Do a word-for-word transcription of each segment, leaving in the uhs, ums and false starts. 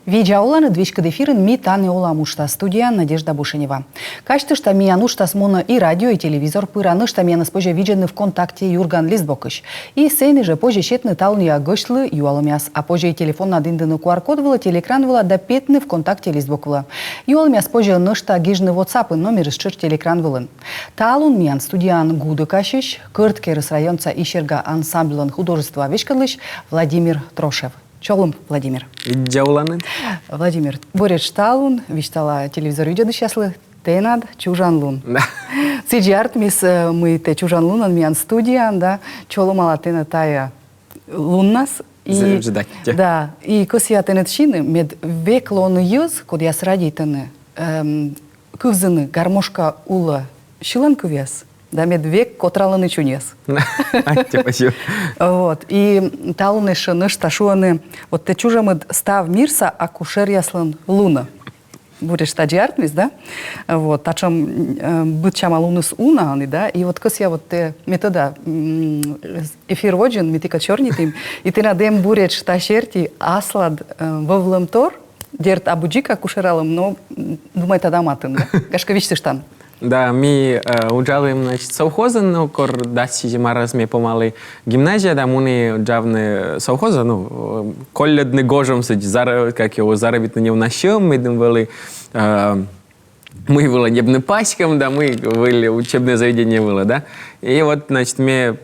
Видза оланныд! Веськыд эфирын «Ми тані олам» уджтас, студияын Надежда Бушенева. Казьтышта, миян уджтас мунӧ и радио, и телевизор пыр, а нӧшта миянӧс позьӧ видзӧдны ВКонтакте «Юрган» лист бокысь. И сэні жӧ позьӧ сетны талунъя гӧсьтлы юалӧмъяс, а позьӧ и телефоннад индыны Q R-код вылӧ телеэкран вылӧ да петны ВКонтакте лист бок вылӧ. Юалӧмъяс позьӧ нӧшта гижны WhatsApp-ын, номерыс тшӧтш телеэкран вылын. Талун миян студияын гудӧкасьысь, Кӧрткерӧс районса «Исерга» ансамбльлӧн художествоа веськӧдлысь Владимир Трошев. Чолӧм, Владимир. Видза оланныд. Владимир, буретш талун, висьтала телевизор видзӧдысьяслы, тэнад чужан лун. Да. Сідзи артмис, э, мый тэ чужан лунӧн миян студияын, да, чолӧмала тэнӧ тайӧ луннас. И, Зэв ыджыд аттьӧ. Да, и кӧсъя тэныд сины, мед век лоӧны йӧз, кодъяс радейтӧны, эм, кывзыны гармошка улӧ сьылан кывъяс, да мед век котралӧны чуньяс. Аттьӧ, спасибо. Вот. И талун ещӧ нӧшта шуӧны, вот тэ чужӧмыд став мирса акушеръяслӧн лунӧ. Буретш тадзи артмис, да? Вот, татшӧм, э, быдсяма луныс уна ӧні, да? И вот кӧсъя вот тэ, ме тӧда, м, эфир водзын ми тэкӧд сёрнитім, и тэнад эм буретш та серти аслад, э, вӧвлӧмтор, дерт, абу дзик акушералӧм, но, м, думайтан да матын, да? Гашкӧ, висьтыштан. Да, ми, э, уджалім, значит, совхозын, ну, кор дас сизим арӧс ме помалі гимназияӧ да муні уджавны совхозӧ, ну, э, колльӧдны гожӧмсӧ, зара-, как его, заробитнӧ неуна сьӧм, медым вӧлі, э, мый вылӧ ньӧбны паськӧм, да мый вӧлі учебнӧй заведение вылӧ, да. И вот, значит, ме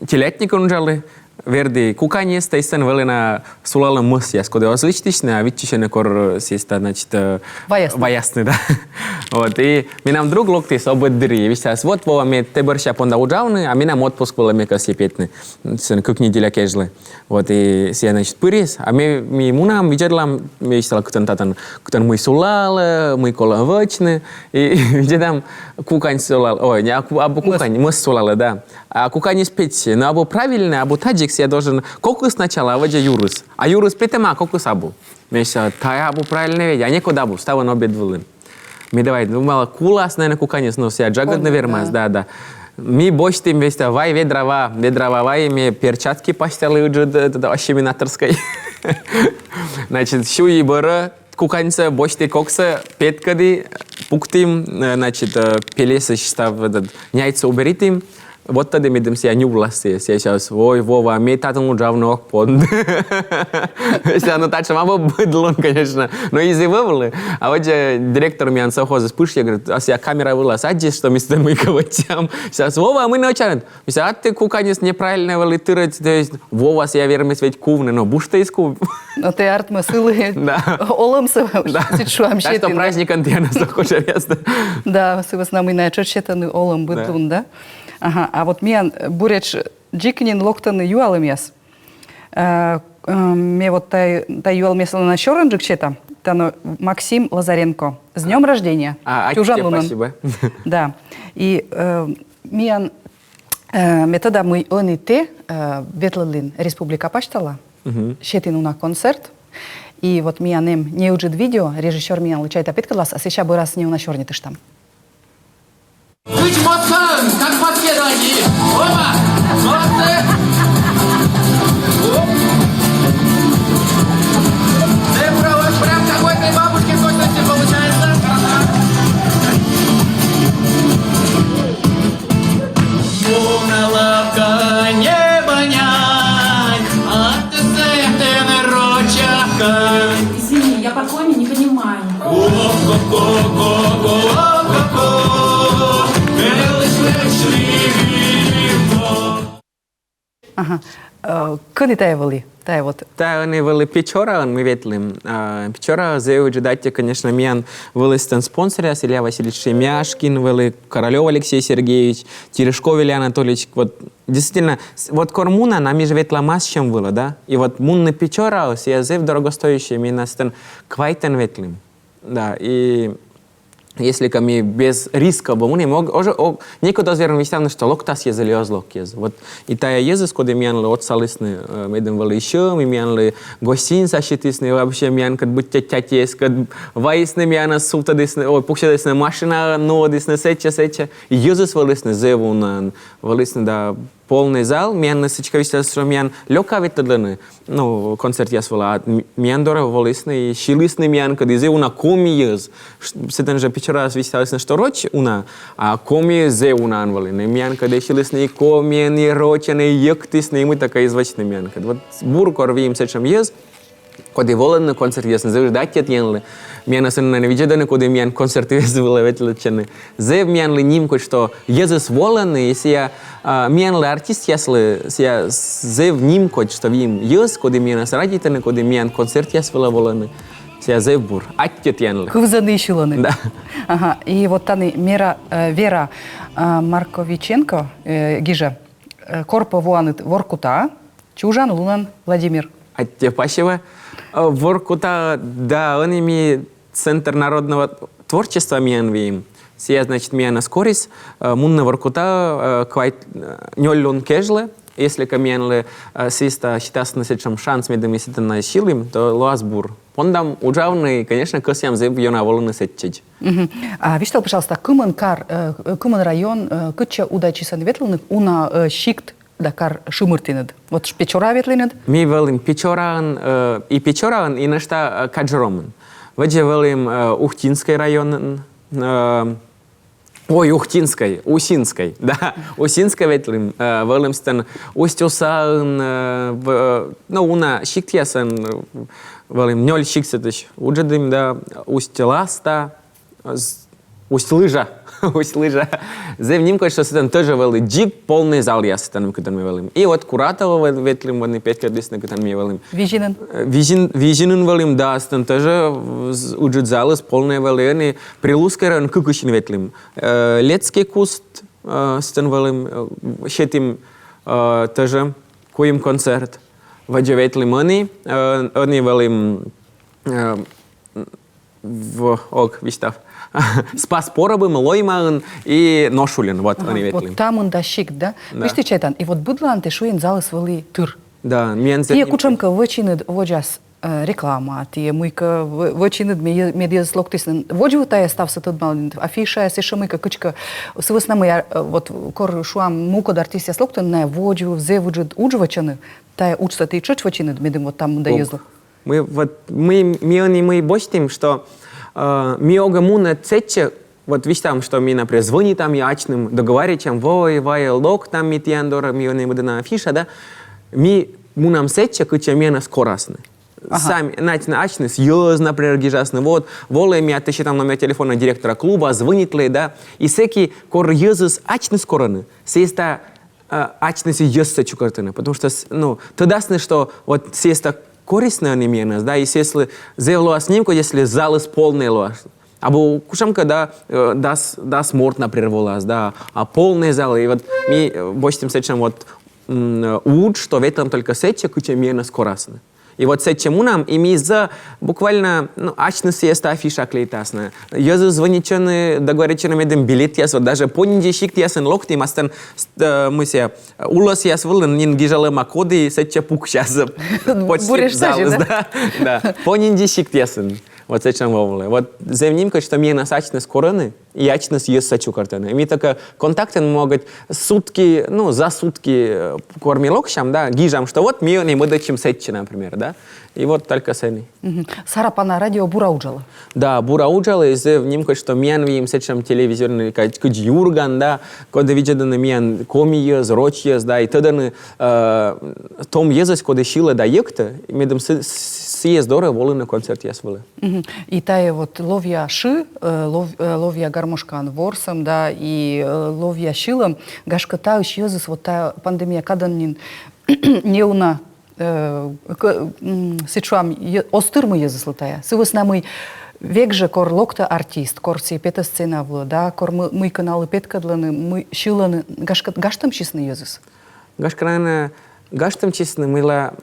телятникын уджалі, верді куканьыс, тайӧ сэн вӧліны сулалӧм мӧсъяс, кодъяс оз лысьтысьны, а виччысьӧны, кор сійӧс, значит, э, ваясны. Ваясны, да. Вот, и менам друг локтіс ӧбед дырйи, висьталас: «Вот, Вова, ме тэ бӧрся понда уджавны, а менам отпуск вылӧ, ме кӧсйи петны сэн кык неделя кежлӧ». Вот, и сійӧ, значит, пырис, а ме, ми мунам, видзӧдлам, ме висьтала, кытӧн татӧн, кытӧн мый сулалӧ, мый колӧ вӧчны, и видзӧдам, кукань сулалӧ, ой, не, а ку-, абу кукань, мӧс сулалӧ, да. А куканьыс петсьӧ, но абу правильнӧ, абу тадз, сійӧ должен кокыс сначала, а водзӧ юрыс. А юрыс петӧма, а кокыс абу. Ме висьтала, тайӧ абу правильнӧ ведь, а некод абу, ставӧн ӧбед вылын. Ме давай, ну, мала кулас, наверно, куканьыс, но сійӧ джагӧдны вермас, да, да. Ми босьтім весьта вай, ведра ва, ведра ва вай, ме перчатки пасьталі ыджыд, э, осеменаторскӧй. Значит, сюйи бӧрӧ куканьсӧ, босьті коксӧ, петкӧді, пуктім, э, значит, э, пельӧсысь став, этот, няйтсӧ уберитім. Вот тадзи медым сійӧ нюблас, сійӧ, сійӧ шуас: «Ой, Вова, ме татӧн уджавны ог понды». Сійӧ, ну, татшӧм абу быд лун, конечно. Но изйӧ вӧвлі. А вот директор миян совхозас пышйӧ, говорит, а сійӧ камера вылас аддзис, что ми сэтӧн мыйкӧ вӧчам. Сійӧ шуас: «Вова, мый нӧ ӧтчанныд?» Ме шуа: «А тэ куканьыс неправильнӧ вӧлі тырӧд, то есть Вовас сійӧ вермис ведь кувны, но буш тэ эз кув». Но тэ артмӧ сылы олӧмсӧ, да, сідз шуам, сетін, да? Праздникӧн тіянӧс, ог кутшӧм. Да, сы вӧсна мый найӧ тшӧтш сетӧны олӧм быд лун, да? Ага, а вот миян, э, буретш дзик нин локтӧны юалӧмъяс. Э, э, ме вот тайӧ, тайӧ юалӧмъяслӧн сёрӧнджык сета. Тані Максим Лазаренко. С днём рождения! А, аттьӧ, чужан лунӧн. Спасибо. Да. И, э, миян, э, ме тӧда, мый ӧні тэ, э, ветлін республика пасьтала, сетін уна концерт. И вот миян эм неыджыд видео, режиссёр миянлы чайта петкӧдлас, а сэсся бӧрас неуна сёрнитыштам. Быть моцан, как в Москве, давайте. Опа! Молодцы! Оп! Ты прям, прям как у этой бабушки в точности получается. Муна лавка небӧнянь, а ты с этим рочаком. Извини, я по коми не понимаю. Ага. Э, кӧні тайӧ вӧлі? Тайӧ вот. Тайӧ ӧні вӧлі Печораын ми ветлім. А, Печораын зэв ыджыд аттьӧ, конечно, миян вӧлі сэтӧн спонсоръяс: Илья Васильевич Семяшкин, вӧлі Королёв Алексей Сергеевич, Терешков Илья Анатольевич. Вот, действительно, с-, вот кор мунан, а ми жӧ ветлам ас сьӧм вылӧ, да? И вот мунны Печораӧ, сійӧ зэв дорогостоящӧй, ми на сэтӧн квайтӧн ветлім. Да, и если кӧ ми без риска бы мунім, ог, ог, некод оз вермы висьтавны, что локтас йӧз или оз лок йӧз. Вот и тая йӧзыс, коді миянлы отсалісны, э, медым вӧлі сьӧм, и миянлы гостиница сетісны, и вообще миянкӧд быттьӧ тятяэскӧд вайисны, миянӧс сувтӧдісны, ой, пуксьӧдісны машинаӧ, нуӧдісны сэтчӧ, сэтчӧ. И йӧзыс вӧлісны зэв унаӧн, вӧлісны, да, полный зал, миянлы сідзкӧ висьталісны, что миян лёка ветлӧдлӧны, ну, концертъяс вылӧ, а м-, миян дорӧ волісны и сьылісны миянкӧд, и зэв уна коми йӧз. Ш-, сэтӧн жӧ Печораас висьталісны, что роч уна, а коми зэв унаӧн вӧліны. Миянкӧд и сьылісны и комиӧн, и рочӧн, и йӧктісны, и мый тӧкӧ эз вӧчны миянкӧд. Вот бур, кор выйым сэтшӧм йӧз, коді волӧны концертъясӧ, зэв ыджыд аттьӧ тіянлы. Миянӧс ӧні, наверно, видзӧдӧны, коді миян концертъяс вылӧ ветлӧдчӧны. Зэв миянлы нимкодь, что йӧзыс волӧны, и сія, а, миянлы, артистъяслы, сія зэв нимкодь, что выйым йӧз, коді миянӧс радейтӧны, коді миян концертъяс вылӧ волӧны. Сія зэв бур. Аттьӧ тіянлы. Кывзӧны и сьылӧны. Да. Ага. И вот тані Мера, э, Вера, э, Марковиченко, э, гижӧ: э, кор пӧ воанныд Воркутаӧ, чужан лунӧн, Владимир. Аттьӧ, пасибӧ. Э, Воркута, да, ӧні ми Центр народного творчества миян выйым. Сія, значит, миянӧс корис, э, мунны Воркутаӧ, э, квайт, э, нёль лун кежлӧ, если кӧ миянлы, э, сійӧс тай сетасны сэтшӧм шанс, медым ми сэтӧн на сьылім, то лоас бур. Пондам уджавны, конечно, кӧсъям зэв ёна волыны сэтчӧдз. Мгм. А висьтал, пожалуйста, кымын кар, э, кымын район, э, кытчӧ удачи сэні ветлыны, уна, э, сикт да кар шымыртінныд? Вот ш-, Печораӧ ветлінныд? Ми вӧлім Печораын, э, и Печораын, и нӧшта, э, Каджромын. Водзӧ вӧлім, э, Ухтинскӧй районын, э, ой, Ухтинскӧй, Усинскӧй, да, Усинскӧй ветлім, э, вӧлім сэтӧн Усть-Усаын, э, в-, э, ну, уна сиктъясын, э, вӧлім нёль сикт сэтысь уджӧдім, да, Усть-Ласта, З-, Усть-Лыжа. Усть-Лыжа. Зэв нимкодь, что сэтӧн тоже вӧлі дзик полный залъяс сэтӧн, кытӧн ми вӧлім. И вот Куратово ве-, ветлім, ӧні петкӧдлісны, кытӧн ми вӧлім. Визинын? Э, Визин, Визинын вӧлім, да, сэтӧн тоже з-, ыджыд залыс полный вӧлі, ӧні Прилузскӧй район кыкысьын ветлім. Э, Летский куст, э, сэтӧн вӧлім, э, сетім, э, тоже куим концерт. Водзӧ ветлім ӧні, э, ӧні вӧлім, э, в, ог, висьтав. Спас Порубын, Лоймаын и Ношульын, вот, ага, ӧні ветлім. Вот та мында сикт, да? Да. Пӧшти чайтан, и вот быдлаын, тэ шуин, залыс вӧлі тыр. Да, миян зэв нимкодь. Тіян кутшӧмкӧ вӧчинныд водзас, э, реклама, тіян мыйкӧ вӧ-, вӧчинныд, ме-, мед йӧзыс локтісны. Водзвыв тайӧ ставсӧ тӧдмалін, афишаяс, ещӧ мыйкӧ, кыдзкӧ. Сы вӧсна мый, э, вот кор, шуам, мукӧд артистъяс локтӧны, найӧ водзвыв зэв ыджыд удж вӧчӧны, тайӧ уджсӧ ті тшӧтш вӧчинныд, медым вот та мында йӧзлы. Ми вот, ми, ми ӧні мый босьтім, что, э, ми огӧ мунӧй сэтчӧ, вот висьтам, что ми, например, звонитам и ачным договоритчам, вай, вай, локтам ми тіян дорӧ, ми ӧні мӧдӧдам афиша, да? Ми мунам сэтчӧ, кытчӧ миянӧс корасны. Ага. Сами, нач-, ачныс йӧз, например, гижасны, вот, волӧй, миян тӧсьӧдам номер телефона директора клуба, звонитлӧй, да? И сэки, кор йӧзыс ачныс корӧны, сійӧс тай а, ачныс и йӧзсӧ чукӧртӧны, потому что, с-, ну, тӧдасны, что вот сійӧс тай корисны ӧні миянӧс, да, и сійӧслы зэв лоас нимкодь, если залыс полный лоас. Абу кутшӧмкӧ, да, э, дас, дас морт, например, волас, да, а полный зал, и вот ми, э, босьтім сэтшӧм вот, м, э, удж, что ветлам только сэтчӧ, кытчӧ миянӧс корасны. И вот сэтчӧ мунам, и ми зэв буквально, ну, ачныс сійӧс тай афиша клеитасны. Йӧзыс звонитчӧны, договоритчӧны, медым билетъяс, вот даже понинди сиктъясын локтім, а сэтӧн, э, мися, улӧсъяс вылын нин гижалӧма, коді сэтчӧ пуксяс. Почти залыс, да? Да, да. Понинди сиктъясын. Вот сэтшӧм вӧлі. Вот зэв нимкодь, что миянӧс ачныс корӧны. И ачныс йӧзсӧ чукӧртӧны. Ми только контактын могут сутки, ну, за сутки, э, кор ми локтам, да, гижам, что вот ми ӧні мӧдӧдчим сэтчӧ, например, да. И вот только сэні. Мгм. Сарапана радио бура уджалӧ. Да, бура уджалӧ, и зэв нимкодь, что миян выйым сэтшӧм телевизионный ка-, кыдз «Юрган», да, коді видзӧдӧны миян коми йӧз, роч йӧз, да, и тӧдӧны, э, том йӧзӧс, коді сьылӧ да йӧктӧ, медым сы-, с-, сійӧс дорӧ волыны концертъяс вылӧ. Мгм. И тайӧ вот «Ловъя шы», э, лов-, э, «Ловъя гармошкаӧн ворсӧм», да, и, э, «Ловъя сьылӧм», гашкӧ, таысь йӧзыс вот та пандемия кадӧн нин неуна, э, к-, м, сідз шуам, йӧ-, оз тырмы йӧзыслы тайӧ. Сы вӧсна мый век жӧ, кор локтӧ артист, кор сійӧ петӧ сцена вылӧ, да, кор мы-, мыйкӧ налы петкӧдлӧны, мый-, сьылӧны, гашкӧ, гажтӧмтчисны йӧзыс. Гашкӧ, наверно, Гажтӧмтчисны, мыйла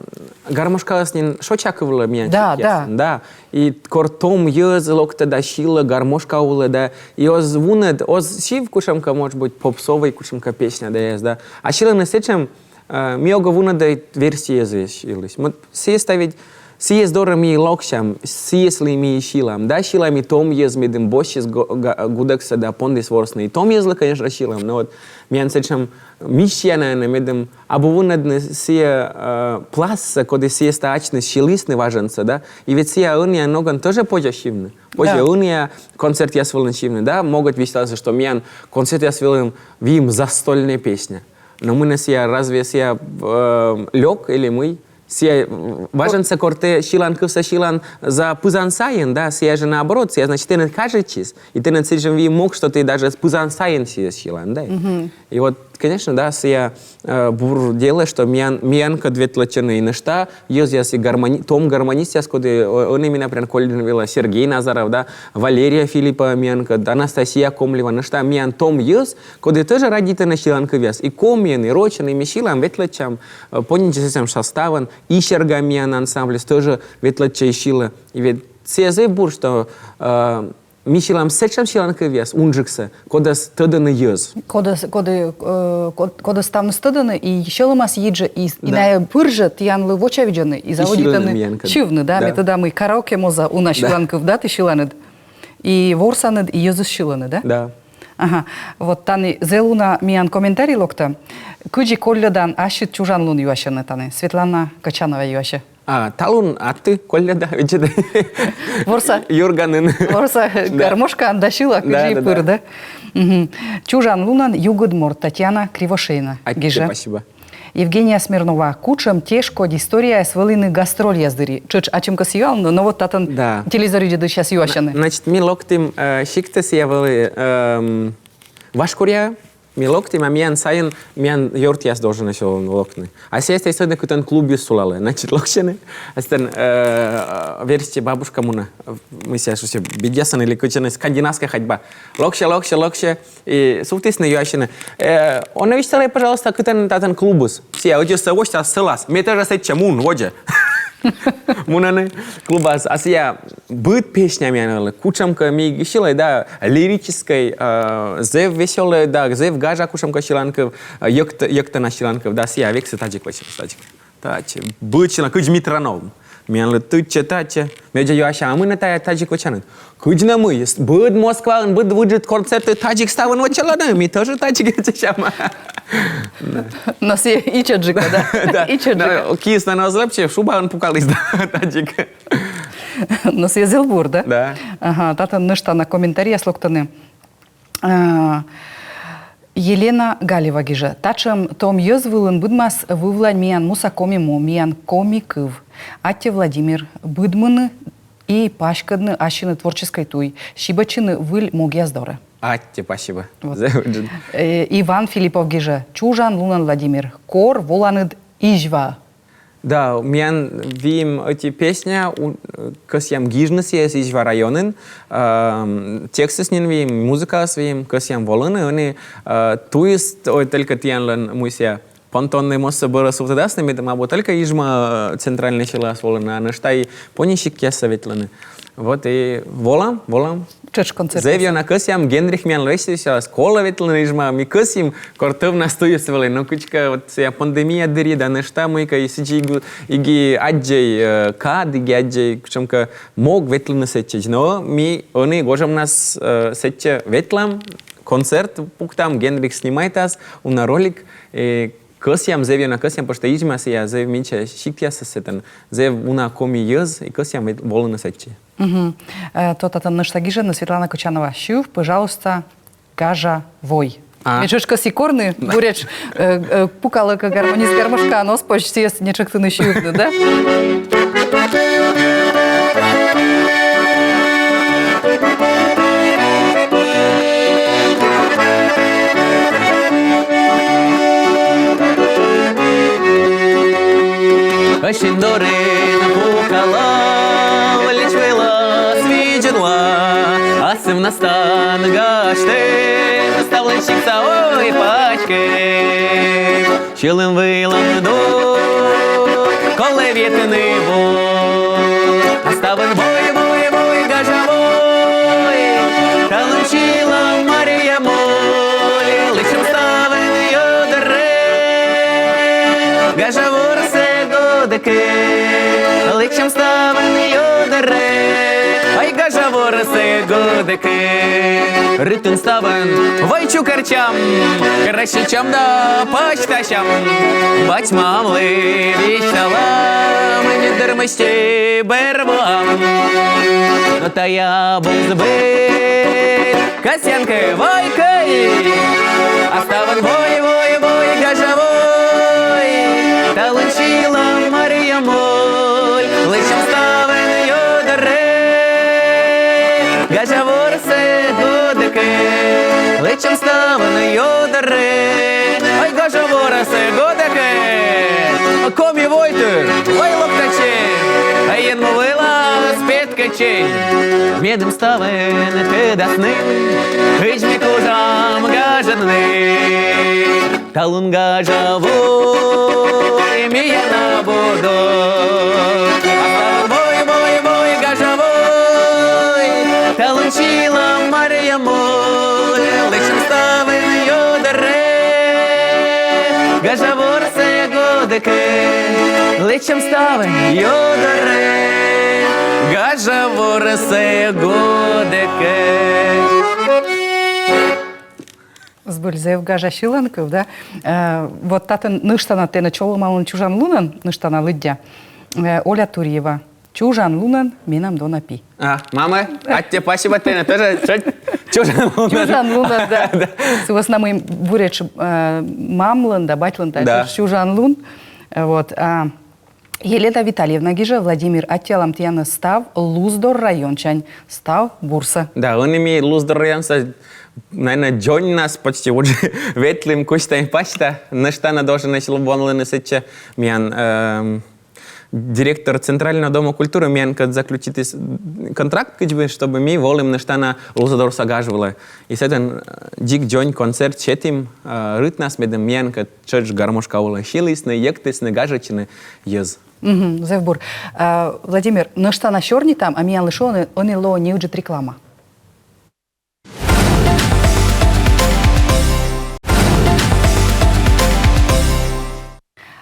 гармошкаыс нин шоча кывлӧ миян Да, сиктъясын, да. И кор том йӧз локтӧ да сьылӧ гармошка улӧ, да. И оз вунӧд, оз сьыв кутшӧмкӧ, может быть, попсовый кутшӧмкӧ песня да, эз, да. А сьылӧны сэтшӧм, э, ми ог вунӧдӧй версияяс йылысь. Мый сійӧс ставить, сійӧс дорӧ ми локсям, сійӧслы ми сьылам, да, сьылам и том йӧз, медым босьтчис го-, га-, гудӧксӧ да пондіс ворсны. И том йӧзлы, конечно, сьылам, но вот миян сэтшӧм миссия, наверное, медым абу вунӧдны сійӧ, э, пластсӧ, коді сійӧс тай ачыс сьылісны важӧнсӧ, да. И ведь сійӧ ӧнія ногӧн тоже позьӧ сьывны. Позьӧ ӧнія концертъяс вылын сьывны, да. Могут висьталасны, что миян концертъяс вылын выйым застольнӧй песня. Но мый нӧ сійӧ, разве сійӧ, э, лёк или мый? Сійӧ, э, важӧнсӧ, кор тэ сьылан кывсӧ сьылан за пызан сайын, да, сійӧ жӧ наоборот, сійӧ, значит, тэныд кажитчис, и тэныд сэтшӧм выйым мог, что тэ даже пызан сайын сійӧс сьылан, да. И вот, конечно, да, сійӧ, э, бур делӧ, что миян, миянкӧд ветлӧдчӧны и нӧшта йӧзъяс, и гармони-, том гармонистъяс, коді, э, ӧні менам прям кольны велӧ, Сергей Назаров, да, Валерия Филиппова миянкӧд, Анастасия Комлева, нӧшта миян том йӧз, коді тоже радейтӧны сьылан кывъяс. И комиӧн, и рочӧн, и ми сьылам, ветлӧдчам, э, понинче сэтшӧм составӧн, и «Серга» миян ансамбльыс тоже ветлӧдчӧ и сьылӧ. И ведь сійӧ зэв бур, что, э, ми сьылам сэтшӧм сьылан кывъяс, унджыксӧ, кодӧс тӧдӧны йӧз. Кодӧс, коді, э, код-, кодӧс ставныс тӧдӧны, и сьӧлӧмас йиджӧ, и, и найӧ пыр жӧ тіянлы вочавидзӧны, и заводитӧны сьывны, да, ме тӧда, мый караоке моз уна сьылан кыв, да, ті сьыланныд. И ворсанныд, и йӧзыс сьылӧны, да? Да. Ага. Вот тані зэв уна миян комментарий локтӧ. Кыдзи колльӧдан ассьыд чужан лун, юасьӧны тані. Светлана Кочанова юасьӧ. А, талун аттӧ колльӧда, видзӧда. Ворса. Юрганын. Ворса гармошкаӧн да сьыла, кыдзи пыр, да? Мгм. Чужан лунӧн, югыд морт, Татьяна Кривошеина гижӧ. Спасибо. Евгения Смирнова. Кутшӧм тешкодь историяяс вӧліны гастрольяс дырйи? Тшӧтш ачым кӧсйи юавны, но вот татӧн телевизор видзӧдысьяс юасьӧны. Значит, ми локтім, э, сиктӧ, сійӧ вӧлі, эм, Вашкуръя. Ми локтім, а миян сайын, миян ёртъяс должны сьӧлӧм локны. А сійӧ тай сэтӧн, кытӧн клубыс сулалӧ. Значит, локсьӧны. А сэтӧн, э, верстьӧ бабушка мунӧ. Мый сійӧ шусьӧ, бедьясӧн или кытчӧнӧ, скандинавская ходьба. Локсьӧ, локсьӧ, локсьӧ. И сувтісны, юасьӧны: «Э, он висьталӧй, пожалуйста, кытӧн татӧн клубыс?» Сійӧ ӧтиӧс восьтас, сылас: «Ме тоже сэтчӧ мун, водзӧ». Мунӧны клубас, а сійӧ быд песня миян вӧлі. Кутшӧмкӧ ми сьылам, да, лирическӧй, э, зэв весёлӧй, да, зэв гажа кутшӧмкӧ сьыланкыв, э, йӧкт-, йӧктана сьыланкыв, да, сійӧ вексӧ тадзи квача, тадзи. Татчӧ. Быд сьылан, кыдз метроном. Миянлы тытчӧ татчӧ. Ме юася: «А мый нӧ тайӧ тадзи квачанныд?» «Кыдз нӧ мый, быд Москваын, быд ыджыд концертын тадзи ставныс вӧчалӧны, ми тоже тадзи вӧчам». Но сійӧ ичӧтджык, да? Да. Ичӧтджык. Но киыс на оз лэпчы, шубаӧн пукаліс, да, тадзи. Но сійӧ зэв бур, да? Да. Ага, татӧн нӧшта на комментарийяс локтӧны. А, Елена Галева гижӧ: «Татшӧм том йӧз вылын быдмас вывлань миян муса Коми му, миян коми кыв. Аттьӧ, Владимир, быдмыны и паськӧдны ассьыныд творческӧй туй, сибӧдчыны выль могъяс дорӧ». Аттьӧ, спасибо. Вот. Зэв ыджыд. Э, Иван Филиппов гижӧ: «Чужан лунӧн, Владимир, кор воланныд Изьваӧ?» Да, миян выйым ӧти песня, у-, кӧсъям гижны сійӧс Изьва районын, эм, текстыс нин выйым, музыкаыс выйым, кӧсъям волыны, ӧні, э, туйыс, ой, только тіянлӧн, мый сійӧ, понтоннӧй мостсӧ бӧрас сувтӧдасны, медым абу только Изьва, э, центральнӧй сьӧлас волыны, а нӧшта и понин сиктъясӧ ветлыны. Вот и волам, волам. Тшӧтш концерт. Зэв ёна кӧсъям, Генрих миянлы висьталас, колӧ ветлыны Изьва, ми кӧсйим, кор тӧвнас туйыс вӧлі. Но кыдзкӧ вот сійӧ пандемия дырйи да нӧшта мыйкӧ, и сідзи эг-, эг аддзӧй, э, кад, эг аддзӧй кутшӧмкӧ мог ветлыны сэтчӧдз. Но ми ӧні гожӧмнас, э, сэтчӧ ветлам, концерт пуктам, Генрих снимайтас уна ролик, и кӧсъям, зэв ёна кӧсъям, потому что Изьва сійӧ зэв мича сиктъясыс сэтӧн, зэв уна коми йӧз, и кӧсъям вет-, волыны сэтчӧ. Мгм. Э, то татӧн нӧшта гижӧны, Светлана Кочанова: «Сьыв, пожалуйста, «Гажа вой». А. Ме тшӧтш кӧсйи корны, буретш, э, э, пукалӧ кӧ гармонист гармошкаӧн, оз позь сійӧс не тшӧктыны сьывны, да? Ӧшинь дорын пукала, выльысь вылас видзӧдла, асывнас тан гажтӧм, став Сикса, ой, пачкы. Сьӧлӧм вылын дон, колӧ ветлыны вот. А ставӧн вой, вой, вой, гажа вой. Талун сьылам Марья моль. Лэччам ставӧн ё дорӧ. Гажа ворсӧ гӧдӧкӧ. Лэччам ставӧн ё дорӧ. Ай, гажа ворсӧ гӧдӧкӧ. Рытын ставӧн вой чукӧртчам, краситчам да пасьтасям. Бать-мамлы висьталам, недыр мысти бӧр воам. Но тая быд збыль, кӧсъян кӧ, вай кӧ. А ставӧн вой, вой, вой, гажа вой. Талун сьылам Марья моль. Лэччам ставӧн ё дорӧ. Гажа ворсӧ гӧдӧкӧ. Лэччам ставӧн ё дорӧ. Ай, гажа ворсӧ гӧдӧкӧ. Коми войтыр, вай лок татчӧ. Ай, Ен му вылас петкӧдчӧй. Медым ставӧн тӧдасны, кыдз ми кужам гажӧдны. Талун гажа вой, миян абу дон. А ставӧн вой, вой, вой, гажа вой. Талун сьылам Марья моль. Лэччам ставӧн ё дорӧ. Гажа ворсӧ гӧдӧкӧ. Лэччам ставӧн ё дорӧ. Гажа ворсӧ гӧдӧкӧ. Збыль, зэв гажа сьыланкыв, да? Э, вот татын нӧшта на тэнӧ чолӧмалӧны чужан лунӧн, нӧшта на лыддя. Э, Оля Турьева. Чужан лунӧн, менам дона пи. А, мамӧ, аттьӧ, пасибӧ тэнӧ тоже чу-, чужан лунӧн. Чужан лунӧн, да. Да. Сы вӧсна мый буретш, э, мамлӧн да батьлӧн тайӧ чужан лун. Э, вот, а, Елена Витальевна гижӧ: Владимир, аттьӧалам тіянӧс став Луздор районсянь, став бурсӧ. Да, ӧні ми Луздор районса, наверно, дзоньнас почти уже ветлім кузь тай пасьта. Нӧшта на должен эсь ло-, вонлыны сэтчӧ миян, эм, директор Центрального дома культуры миянкӧд заключитіс контракт кыдз бы, чтобы ми волім нӧшта на Луздорса гаж вылӧ. И сэтӧн, э, дзик дзонь концерт сетім, э, рытнас, медым миянкӧд тшӧтш гармошка улӧ сьылісны, йӧктісны, гажӧдчисны йӧз. Мгм, зэв бур. Э, Владимир, нӧшта на сёрнитам, а миянлы шуӧны, ӧні лоӧ неыджыд реклама.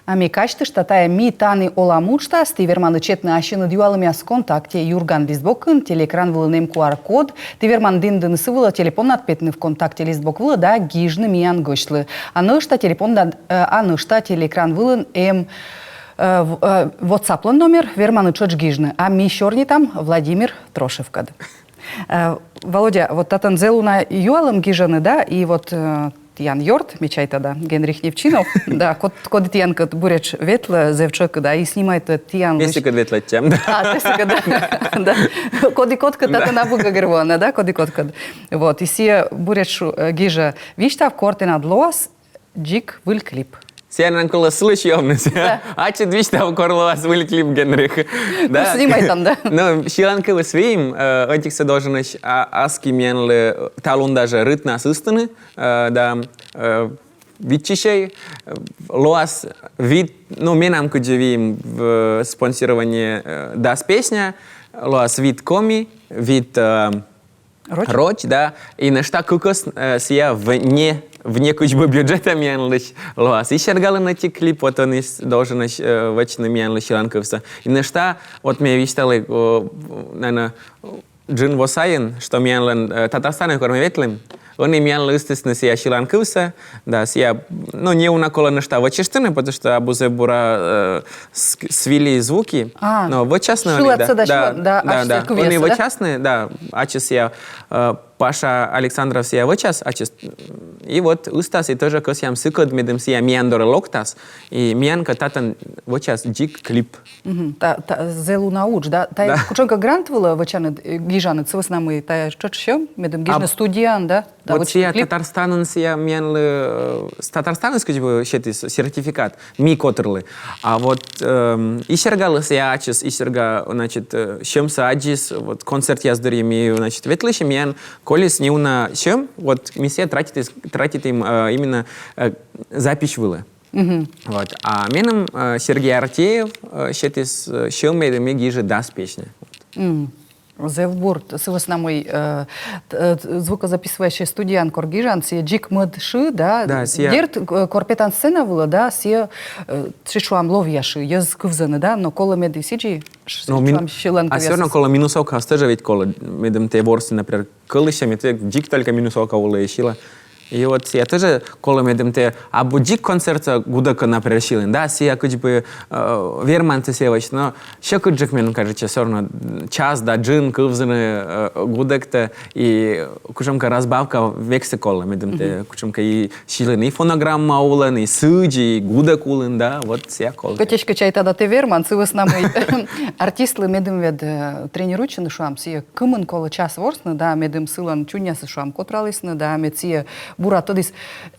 А ме казьтышта, тайӧ «Ми тані олам» уджтас. Ті верманныд сетны ассьыныд юалӧмъяс ВКонтакте, «Юрган» лист бокын, телеэкран вылын эм Q R-код. Ті верманныд индыны сы вылӧ телепоннад, петны ВКонтакте лист бок вылӧ да гижны миян гӧсьтлы. А нӧшта телепоннад, э, а нӧшта телеэкран вылын эм, э, в-, э, WhatsApp-лӧн номер, верманныд тшӧтш гижны. А ми сёрнитам Владимир Трошевкӧд. Э, Володя, вот татын зэв уна юалӧм гижӧны, да, и вот, э, тіян ёрт, ме чайта, да, Генрих Невчинов, да, код-, коді тіянкӧд буретш ветлӧ зэв тшӧкыда, да, и снимайтӧ тіянлысь. Ме сыкӧд ветлӧдча, да. А, тэ сыкӧд, да, да. Коді кодкӧд татын абу гӧгӧрвоана, да, коді кодкӧд. Вот, и сійӧ буретш, э, гижӧ: висьтав, кор тэнад лоас дзик выль клип. Сійӧн колӧ сылысь ёвны. Да. Ачыд висьтав, кор лоас выль клип, Генрих. Да. Ну, снимайтан, да. Ну, сьыланкывйыс выйым, э, ӧтиксӧ долженӧсь, а, аски миянлы, э, талун даже рытнас ыстыны, э, да, э, виччысьӧй, э, лоас вит, ну, менам кыдзи выйым в спонсирование, э, дас песня, лоас вит коми, вит, э, Роч? Роч, да. И нӧшта кыкӧс, э, сійӧ вне, вне кыдз бы бюджета миянлысь лоас. И Сергалӧн ӧти клип, вот ӧні с-, долженӧсь, э, вӧчны миянлысь сьыланкывсӧ. И нӧшта, вот ме висьталі, о, наверно, джын во сайын, что миянлӧн, э, Татарстанӧ кор ми ветлім, ӧні миянлы ыстісны сійӧ сьыланкывсӧ, да, сійӧ, ну, неуна колӧ нӧшта вӧчыштны, потому что абу зэв бура, э, с-, свели звуки, а, но вӧчасны ӧні, да, шыладсӧ да, да, шылад-, да, да, ачыс да. Кывъяссӧ, ӧні да? Вӧчасны, да, ачыс сійӧ, э, Паша Александров сійӧ вӧчас, ачыс, и вот ыстас, и тоже кӧсъям сыкӧд, медым сійӧ миян дорӧ локтас, и миянкӧд татӧн вӧчас дзик клип. Мгм. Та, та, зэв уна удж, да? Тайӧ кутшӧмкӧ грант вылӧ вӧчанныд, э, гижанныд, сы вӧсна мый тайӧ тшӧтш сьӧм, медым гижны студияын, да? Вот сія Татарстанын сія миянлы, э, с Татарстанын кыдз бы сетіс сертификат, ми котырлы. А вот эм, Исергалы сія ачыс, Исерга, значит, э, сьӧмсӧ аддзис, вот концертъяс дырйи ми, значит, ветлысь, миян колис неуна сьӧм, вот ми сія тратитім, тратитім э, именно э, запись вылӧ. Вот. А меным э, Сергей Артеев э, сетіс э, сьӧм, медым ме гижи дас песня. Вот. Зэв бур, сы вӧсна мый э, т- э, звукозаписывающий студияын кор гижан, сія дзик мӧд шы, да? Да, сія- Дерт, э, кор петан сцена вылӧ, да, сія, э, сэтшӧм ловъя шы, йӧз кывзӧны, да, но колӧ, мед и сідзи, ш- Ну, мин- сэтшӧм сьыланкывъясыс. А всё равно колӧ минусовкаыс тожӧ ведь колӧ, медым тэ ворсны, например, кӧлысьӧ, мед тэ дзик только минусовка улӧ и сьыла. И вот сія тожӧ колӧ, медым тэ абу дзик концертсӧ гудӧкӧ, например, сьылін, да, сія кыдз бы э, верман тэ сія вӧчны, но сьӧкыдджык, мен кажется, всё равно час да джын кывзыны э, гудӧктӧ, и кутшӧмкӧ разбавка вексӧ колӧ, медым тэ кутшӧмкӧ и сьылін и фонограмма улын, и сідзи, и гудӧк улын, да, вот сія колӧ. Кӧть эськӧ чайта да тэ верман, сы вӧсна мый артистлы медым ведь э, тренируйтчыны, шуам, сія кымын колӧ час ворсны, да, медым сылӧн чуньясыс, шуам, котралісны, да, мед сія бура тӧдіс.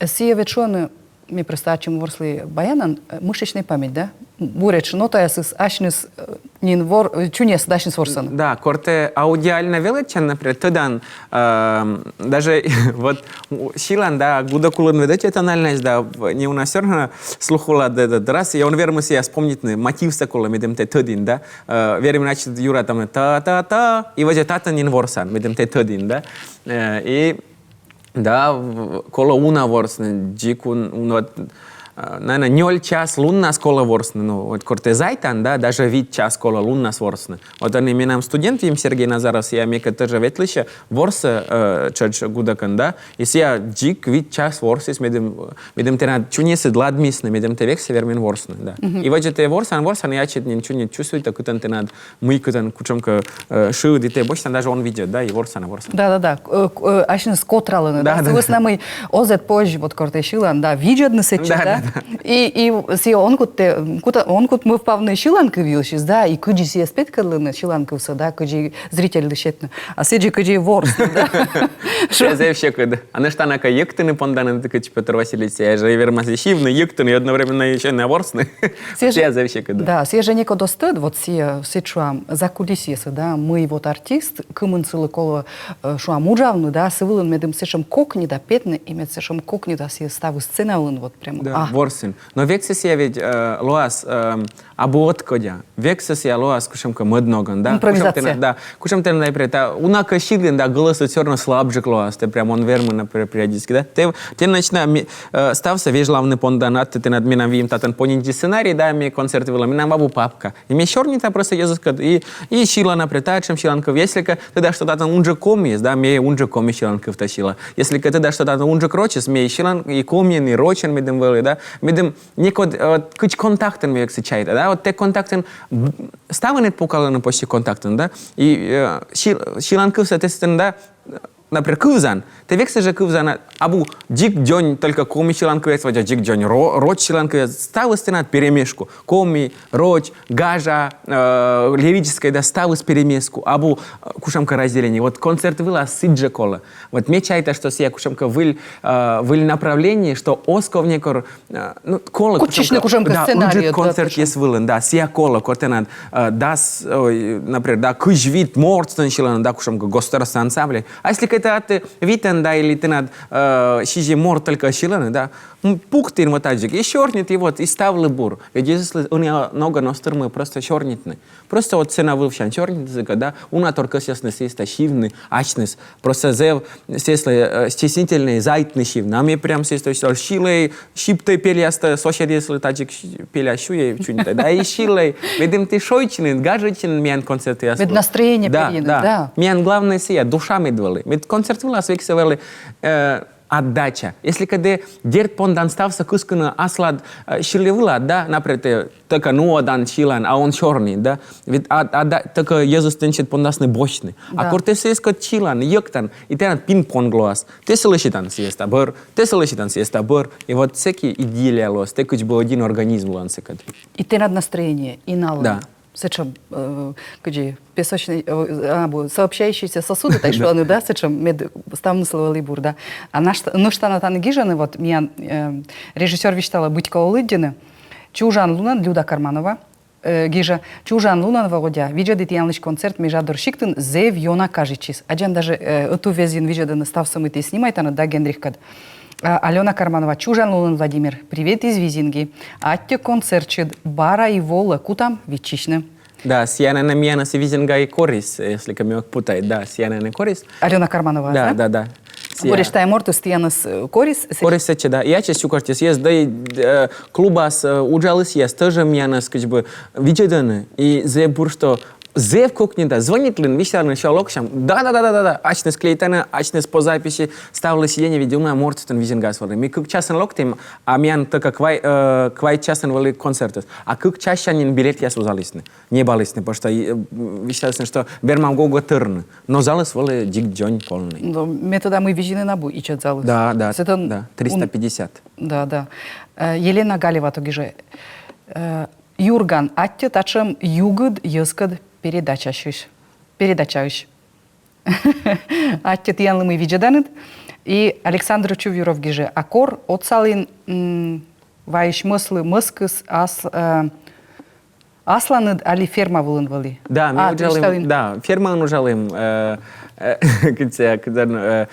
Сія ведь шуӧны, ме просто ачым ворслі баянӧн, э, мышечная память, да? Буретш нотаясыс асьныс э, нин вор, э, чуньясыс асьныс ворсӧны. Да, кор тэ аудиально велӧдчан, например, тӧдан, эм, даже вот у- сьылан, да, гудӧк улын ведь тональность, да, в- неуна всё равно слух улад, да, да, да, раз, и он вермы сія вспомнитны, мотивсӧ колӧ, медым тэ тӧдін, да, э, вермин ачыд юрад там та-та-та, и вӧзьӧ татӧн нин ворсан, медым тэ тӧдін, да, Э, и да, в- колӧ уна ворсны, дзик ун- уна, э, наверное, нёль час луннас колӧ ворсны, ну, вот кор тэ зайтан, да, даже вит час колӧ луннас ворсны. Вот ӧні менам студент вим Сергей Назаров, сія мекӧд тожӧ ветлысьӧ, ворсӧ э, тшӧтш гудӧкӧн, да, и сія дзик вит час ворсіс, медым, медым тэнад чуньясыд ладмисны, медым тэ вексӧ вермин ворсны, да. И вӧзьӧ тэ ворсан, ворсан, и ачыд нин чуньясыд чувствуйтӧ, кытӧн тэнад, мый кытӧн, кутшӧмкӧ э, шыыд, и тэ босьтан, даже он видзӧ, да, и ворсан, ворсан. Да, да, да. К- э, к- э, Асьныс котралӧны, да. Да, да, Сы вӧсна мый оз эд позь, вот кор тэ сьылан, да, видзӧдны сэтчӧ, Да, да. да, И, и сія он кут тэ, кут, он кут мӧвпавны сьыланкыв йылысь, да, и кыдзи сійӧс петкӧдлыны сьыланкывсӧ, да, кыдзи зрительлы сетны. А сідзи, кыдзи ворсны, да. Сія зэв сьӧкыд. А нӧшта на кӧ йӧктыны понданыд, кыдз Пётр Васильевич, сія жӧ вермас и сьывны, йӧктыны, и одновременно ещё на ворсны. Сія зэв сьӧкыд. Да, сія жӧ некод оз тӧд, вот сія, сэтшӧм закулисьеыс, да, мый вот артист, кымын сылы колӧ, э, шуам, уджавны, да, сы вылын медым сэтшӧм кокни да петны, и мед сэтшӧм кокни да сія ставыс сцена вылын, вот прям, Да, а. Ворсін. Но вексӧ сія ведь э, лоас э, абу ӧткодя. Вексӧ сія лоас кутшӧмкӧ мӧд ногӧн, да? Импровизация. Кутшӧм тэнад, да. Кутшӧм тэнад, например, та уна кӧ сьылін, да, гӧлӧсыд всё равно слабджык лоас, тэ прям он вермы, например, периодически, да? Тэ, тэ начна ми- э, ставсӧ вежлавны пондан, а тэ тэнад менам вим татӧн понинди сценарий, да, ме концерт вылӧ, менам абу папка. И ме сёрнита просто йӧзыскӧд, и, и сьыла, например, татшӧм сьыланкыв. Если кӧ тӧда, что татӧн унджык комиыс, да, ме унджык коми сьыланкывтӧ сьыла. Если кӧ тӧда, что татӧн унджык рочыс, ме сьылан и комиӧн, и рочӧн, медым вӧлі, да, медым некод, э, кыдз контактӧн ме вексӧ чайта, да, вот тэ контактӧн б- ставныд пукалӧны почти контактӧн, да, и э, сьыл- сьыланкывсӧ тэ сэтӧн, да, например, кывзан, тэ вексӧ жӧ кывзан, а- абу дзик дзонь только коми сьыланкывъяс, вӧзьӧ дзик дзонь ро- роч сьыланкывъяс, ставыс тэнад перемешку, коми, роч, гажа, э, лирическӧй, да, ставыс перемешку, абу э, кутшӧмкӧ разделение. Вот концерт вылас сідзжӧ колӧ. Вот ме чайта, что сія кутшӧмкӧ выль, э, выль направление, что оз ков некор Э, ну, колӧ Кутчысьны кутшӧмкӧ, да, сценарий, унджык концертъяс вылын, да, сія колӧ, кор тэнад, э, дас, ой, например, да, кызь вит морт сылӧн сьылӧны, да, кутшӧмкӧ государственнӧй ансамбль. А если кӧ тэ ӧні витӧн, да, или тэнад э, сизим морт только сьылӧны, да, м, пуктін вот аддзик, и сёрнит, и вот, и ставлы бур. Ведь если ӧні ногӧн оз тырмы просто сёрнитны. Просто вот сцена вывсянь сёрнитны сыкӧд, да, уна тор кӧсйисны сійӧс сьывны асьныс. Просто зэв сійӧслы э, стеснительнӧй зайтны сьывны. А ме прям сійӧс сьылӧй, сибтӧй пельястӧ, соседъяслы тадзик пельяс сюйӧй, чуньтӧй, да, и сьылӧй. Медым тэ шойччыны, гажӧдчыны миян концертъяс. Мед настроение перйыны, да. Миян главнӧй сія, душа мед вӧлі. Мед концерт вылас вексӧ вӧлі э, отдача. Если кӧ тэ дерт пондан ставсӧ кыскыны аслад э, сьылі вылад, да, например, тэ только нуӧдан сьылан, а он сёрнит, да. Ведь а, а, да, только йӧзыс тэнсьыд пондасны босьтны. А кор тэ сійӧскӧд сьылан, йӧктан, и тэнад пинг-понг лоас. Тэ сылы сетан, сійӧ ставӧн бӧр, тэ сылы сетан, сійӧ ставӧн бӧр. И вот сэки идиллия лоас, тэ кыдз бы один организм лоан сэкӧд. И тэнад настроение, и налӧн. Да. сэтшӧм, э, кыдзи, песочный, э, а, бу-, сообщающиеся сосуды, тай шуӧны, да, сэтшӧм, мед ставныслы вӧлі бур, да. А нӧшта-, нӧшта на тані гижӧны, вот, миян, э, режиссёр висьталӧ, быть колӧ лыддьыны. Чужан лунӧн, Люда Карманова, э, гижӧ: «Чужан лунӧн, Володя, видзӧді тіянлысь концерт Межадор сиктын, зэв ёна кажитчис. Аддзан, даже, э, ӧтуввезйын видзӧдӧны ставсӧ, мый ті снимайтанныд, да, Генрихкӧд». А, Алёна Карманова: «Чужан лунӧн, Владимир. Привет из Визинги. Аттьӧ концертсьыд, бара и волӧ, кутам виччысьны». Да, сійӧн нӧ миянӧс Визингаӧ корис, если кӧ ме ог путай, да, сійӧн нӧ корис. Алёна Карманова, да? Да, да, да. Сійӧ. Корис тайӧ мортыс тіянӧс, э, корис, сэтчӧ? Корис сэтчӧ, да. И ачыс чукӧртіс, да и, э, клубас, э, уджалысьяс тоже миянӧс, как бы, видзӧдӧны. И зэв бур, что зэв кокни да, звонитлін, висьталін, что локтам. Да, да, да, да, да, да. Ачныс клеитӧны, ачныс по записи, ставлы сиденье, ведь уна морт тан Визингаас вӧлі. Ми кык часӧн локтім, а миян только квай-, э, квайт часӧн вӧлі концертыс. А кык чассянь нин билетъяс вузалісны. Ньӧбалісны, потому что, э, висьталісны, что вермам гӧгӧр тӧрны. Но залыс вӧлі дзик дзонь, полный. Но ме тӧда, мый Визинын абу ичӧт залыс. Да, да, сэтӧн да, ун-, триста пятьдесят. Да, да. Э, Елена Галева то гижӧ: э, «Юрган, аттьӧ татшӧм югыд йӧзкӧд передачаысь». Передачаысь. Аттьӧ тіянлы, мый видзӧданныд. И Александр Чувьюров гижӧ: «А кор отсалін, м, вайысь мӧслы мӧскыс ас-, э, асланыд али ферма вылын вӧлі?» Да, ми... А, уджалім, да, фермаын уджалім, э, э, кыдзи, кыдзи, э,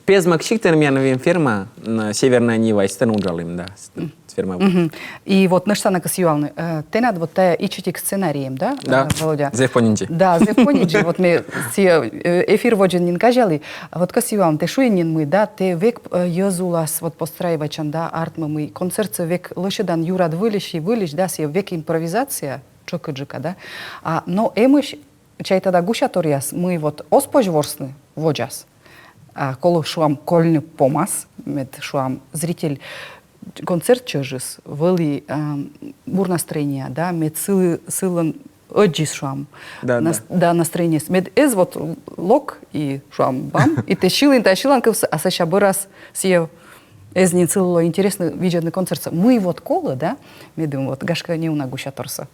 Пезмӧг сиктын миян вӧлі ферма, м, «Северная Нива», и сэтӧн уджалім, да, с-, ферма. Мгм. И вот нӧшта на кӧсъя юалны, э, тэнад вот тайӧ ичӧтик сценарий эм, да, да, э, Володя? Зэв понинджи. Да, зэв понинджи. Вот ме сійӧ, э, эфир водзын нин казялі. А вот кӧсъя юалны, тэ шуин нин, мый, да, тэ век, э, йӧз улас вот подстраивайтчан, да, артмӧ, мый концертсӧ век лӧсьӧдан юрад выльысь и выльысь, да, сійӧ век импровизация, тшӧкыдджыка, да. А, но эмӧсь, чайта да, гусяторъяс, мый вот оз позь ворсны водзас. А колӧ, шуам, кольны помас, мед, шуам, зритель, концерт чӧжыс вӧлі, ам, бур настроение, да, мед сылы, сылӧн ӧддзис, шуам. Да, нас-, да. Да, настроение. Мед эз вот лок и, шуам, бам, и тэ сьылін тайӧ сьыланкывсӧ, а сэсся бӧрас сійӧ эз нин сылы ло интереснӧ видзӧдны концертсӧ. Мый вот колӧ, да, медым вот, гашкӧ, неуна гусяторсӧ.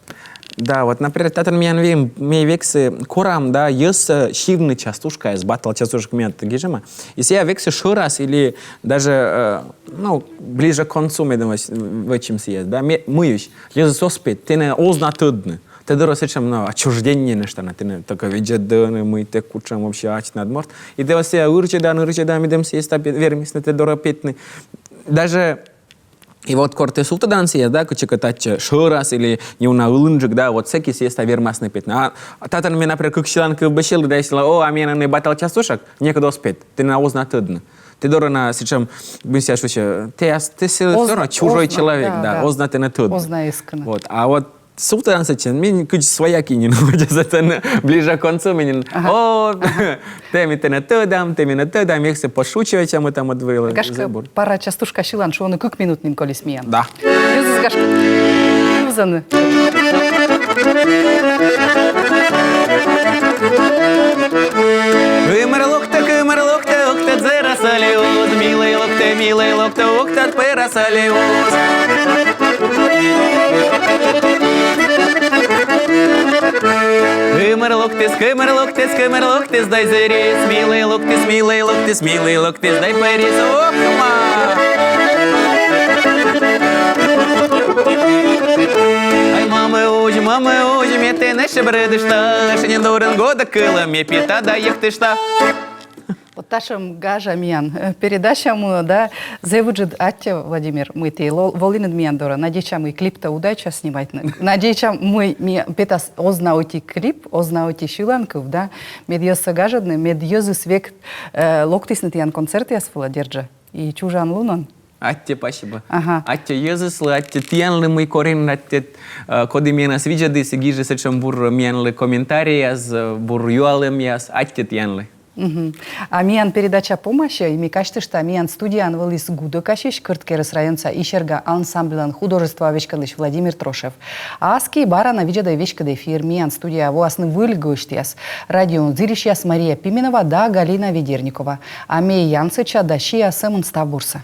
Да, вот, например, татӧн миян вӧлі, ми вексӧ корам, да, йӧзсӧ сьывны частушкаяс, баттл частушка миян гижӧма. И сійӧ вексӧ шӧрас или даже, э, ну, ближе к концу, медым вӧч-, вӧчим сійӧс, да, ме-, мыйысь, йӧзыс оз пет, тэнӧ оз на тӧдны. Тэ дорӧ сэтшӧм, ну, отчуждение нӧшта на, тэнӧ только видзӧдӧны, мый тэ, кутшӧм вообще ачыд на морт. И тэ вот сійӧ ырчӧдан, ырчӧдан, медым сійӧ став пе-, вермисны тэ дорӧ петны. Даже и вот кор тэ сувтӧдан сійӧс, да, кытчӧкӧ татчӧ шӧрас или неуна ылынджык, да, вот сэки сійӧс став вермасны петны. А татӧн ме, например, кык сьыланкыв бы сьылі, да, сьылі: «О, а миян нӧ баттл частушка, некод оз пет, тэнӧ оз на тӧдны». Тэ дорӧ на сэтшӧм, мися, шусьӧ, тэ ас-, тэ всё равно чужой человек, да, да, оз на тэнӧ тӧдны. Оз на эскыны. Вот, а вот сувтӧдан сэтчӧ, ме кыдз своякӧн нин, вот сэтӧн ближе к концу ме нин: «О, тэ, ми тэнӧ тӧдам, тэ менӧ тӧдад, ми вексӧ подшучивайтчам, мый там вот вӧлі». Гашкӧ, пара частушка сьылан, шуӧны, кык минут нин колис миян. Да. Йӧзыс, гашкӧ, кывзӧны. Кымыр локтӧ, кымыр локтӧ, ог тӧд зэрас али оз. Милӧй локтӧ, милӧй локтӧ, ог тӧд пӧрас али оз. Кымыр локтіс, кымыр локтіс, кымыр локтіс, дай зэрис. Милӧй локтіс, милӧй локтіс, милӧй локтіс, дай пӧрис. Ох, ма! Ай, мамӧ узь, мамӧ узь, ме тэнӧ эшшӧ бредышта, эшшӧ нин дорын годӧ кылӧ, ме пета да йӧктышта. Вот татшӧм гажа миян, э, передача мунӧ, да, зэв ыджыд аттьӧ, Владимир, мый тэ ло-, волінныд миян дорӧ. Надейтча, мый клиптӧ удайтча снимайтны. Надейтча, мый ми петас оз на ӧти клип, оз на ӧти сьыланкыв, да, мед йӧзсӧ гажӧдны, мед йӧзыс век, э, локтісны тіян концертъяс вылӧ, дерт жӧ. И чужан лунӧн. Аттьӧ, пасибӧ. Ага. Аттьӧ йӧзыслы, аттьӧ тіянлы, мый корин, аттьӧ, э, коді миянӧс видзӧдіс и гижис сэтшӧм бур миянлы комментарийяс, э, бур юалӧмъяс, аттьӧ тіянлы. Мгм. А миян передача помасьӧ, и ме казьтышта, миян студияын вӧліс Гудӧкасьысь, Кӧрткерӧс районса «Исерга» ансамбльлӧн художествоа веськӧдлысь Владимир Трошев. А аски бара на видзӧдӧй веськыд эфир, миян студияӧ воасны выль гӧсьтъяс: радиоын зільысьяс Мария Пименова да Галина Ведерникова. А ме янсӧдча да сиа сӧмын став бурсӧ.